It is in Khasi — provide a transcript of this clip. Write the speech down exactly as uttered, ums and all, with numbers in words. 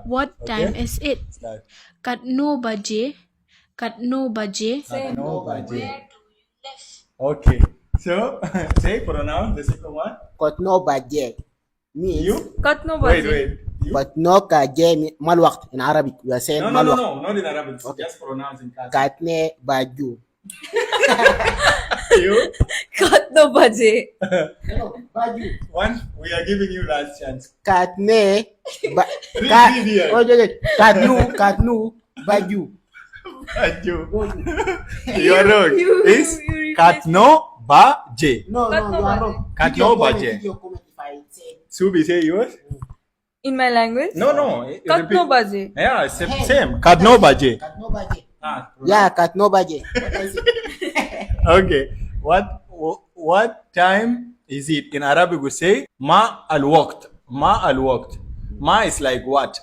What time is it? Katno baje? Katno baje? Katno baje? Okay. So, say pronounce the second one. Katno baje means You? Katno Wait, baje? Wait. You? Katno baje means ما الوقت in Arabic. We are saying No, ما no, no, الوقت. No. Not in Arabic. Just pronounce in Kazakh. Katne baju. You? Katno baje? Baju. One, we are giving you last chance. Katne ba Read, ka- read here. Oh, okay, okay. Katnu, katnu baju. Baju. You are wrong. It's katno baje. No, no, you are wrong. Katno baje. Your comment if I say Subi, say yours. In my language? No, no. Repeat. Katno baje? Yeah, same. Same. Katno baje. Katno baje. Ah, Yeah, katno baje. What I say? Okay. What wh- what time is it? In Arabic we say ma al waqt. Ma al waqt. Ma is like what?